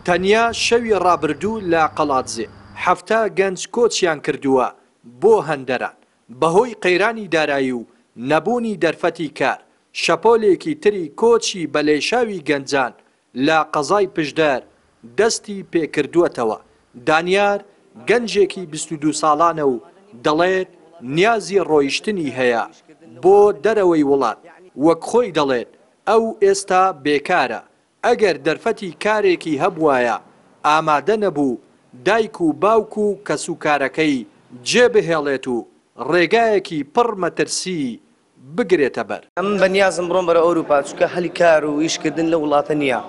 تەنیا شەوی ڕابردوو لە قەڵادزێ 70 گەنج کۆچیان کردووە بۆ هەندەران، بەهۆی قەیرانی دارایی و نەبوونی دەرفەتی کار، شەپۆلێکی تری کۆچی بە لێشاوی گەنجان لە قەزای پشدەر دەستی پێکردووەتەوە، دانیار گەنجێکی 22 ساڵانە و دەڵێت نیازی ڕۆیشتنی هەیە بۆ دەرەوەی وڵات، وەک خۆی دەڵێت ئەو ئێستا بێکارە، ئەگەر دەرفەتی کارێکی هەبوایە ئامادە نەبوو دایک و باوک و کەسوکارەکەی جێبهێڵێت و ڕێگایەکی پڕ مەترسی بگرێتە بەر. ئەمن بە نیازم بڕۆم بەرەو ئەوروپا چونکە هەلی کار و ئیش کردن لەو وڵاتە نییە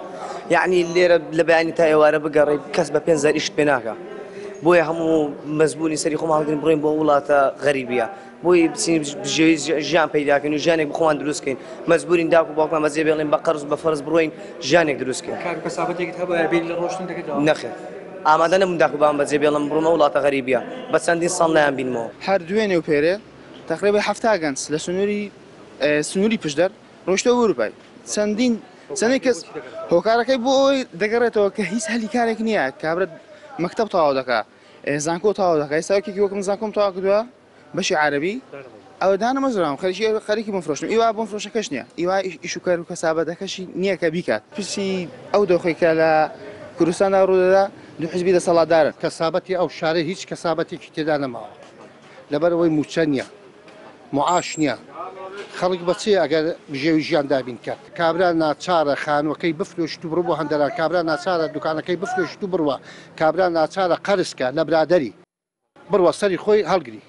یەعنی لێرە لە بەیانی تا ئێوارە بگەڕێی کەس بە 5000 ئیشت پێ ناکا بۆیە هەموو مەزبوونی سەری خۆمان هەڵگرین بڕۆین بۆ وڵاتە غەریبیە بۆی بچین بژێوی ژیان پەیدا کەین و ژیانێک بۆ خۆمان دروست کەین مەجبورین داک و باوکمان بەجێ بێڵین بە قەرز بە فەرز بڕۆین ژیانێک دروست کەین. کار و کەسابەتێکت هەبوایە بیری لە ڕۆشتن دەکردەوە؟ نەخێر ئامادە نەبووم داک و بابم بەجێ بێڵم بڕۆمە وڵاتە غەریبیە بە چەندین ساڵ نایانبینمەوە. هەر دوێنێ و پێرێ تەقریبا 70 گەنج لە سنووری سنووری پشدەر ڕۆیشتە ئەوروپای چەندین چەندین کەس هۆکارەکەی بۆ ئەوەی دەگەڕێتەوە کە هیچ هەلی کارێک نییە کابرا مەکتەب تەواو دەکا زانکۆ تەواو دەکا ئێستا یەکێکی وەک من زانکۆم تەواو کردووە بەشی عەرەبی ئەوە دانەمەزراوم خەریکی خەریکی بۆم فرۆشتم ئیوا بۆم فرۆشەکەش نییە ئیوا ئیش و کار و کەسابەتەکەشی نییە کە بیکات پرسی ئەو دۆخێک کە لە کوردستاندا ڕوودەدا دوو حزبی دەسەڵاتدارن. کەسابەتی ئەو شارە هیچ کەسابەتێکی تێدا نەماوە لەبەرئەوەی موچە نیە معاش نیە خەڵک بە چێ ئەگەر بژێوی ژیان دابین کات کابرا ناچارە خانوەکەی بفرۆشت و بڕۆ بۆ هەندەران کابرا ناچارە دوکانەکەی بفرۆشت و بڕوا کابرا ناچارە قەرز کا لە برادەری بڕوا سەری خۆی هەڵگری.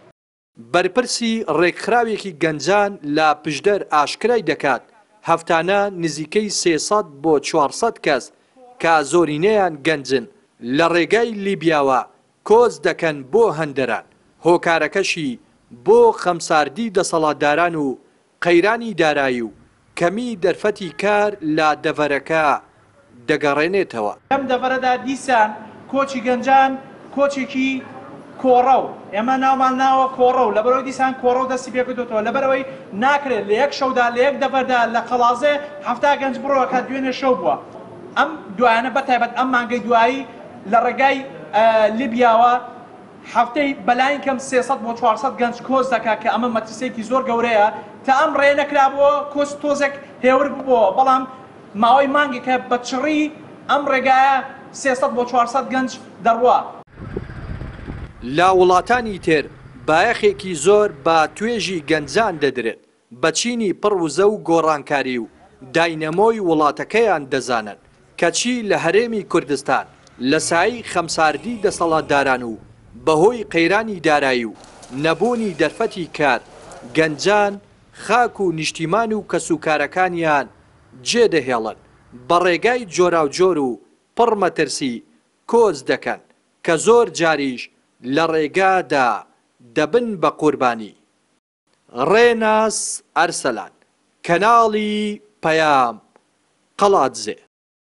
بەرپرسی ڕێکخراوێکی گەنجان لە پشدەر ئاشکرای دەکات، هەفتانە نزیکەی 300 بۆ 400 کەس کە زۆرینەیان گەنجن لە ڕێگای لیبیاوە کۆچ دەکەن بۆ هەندەران، هۆکارەکەشی بۆ خەمساردی دەسەڵاتداران و قەیرانی دارایی و کەمی دەرفەتی کار لە دەڤەرەکە دەگەڕێنێتەوە. لەم دەڤەرەدا دیسان کۆچی گەنجان کۆچێکی کۆڕەو، ئێمە ناومان ناوە کۆڕەو، لەبەرئەوەی دیسان کۆڕەو دەستی پێکردۆتەوە، لەبەرئەوەی ناکرێت لە یەک شەودا لە یەک دەڤەردا لە قەڵازێ 70 گەنج بڕۆ کە دوێنێ شەو بووە. ئەم دوایانە بەتایبەت ئەم مانگەی دوایی لە ڕێگای لیبیاوە هەفتەی بەلاین کەم 300 بۆ 400 گەنج کۆچ دەکات کە ئەمە مەترسییەکی زۆر گەورەیە، تا ئەم ڕێیە نەکرابووە کۆچ تۆزێک هێور ببووەوە، بەڵام ماوەی مانگێکە بە چڕی ئەم ڕێگایە 300 بۆ 400 گەنج دەڕوا. لە وڵاتانی تر بایەخێکی زۆر بە توێژی گەنجان دەدرێت، بە چینی پڕ وزە و گۆڕانکاری و داینەمۆی وڵاتەکەیان دەزانن، کەچی لە هەرێمی کوردستان لە سایەی خەمساردی دەسەڵاتداران و بەهۆی قەیرانی دارایی و نەبوونی دەرفەتی کار، گەنجان خاک و نیشتیمان و کەسوکارەکانیان جێدەهێڵن، بە ڕێگای جۆراوجۆر و پڕ مەترسی کۆچ دەکەن، کە زۆر جاریش لە ڕێگادا دەبن بە قوربانی. ڕێناس ئەرسەلان، کەناڵی پەیام، قەڵادزێ.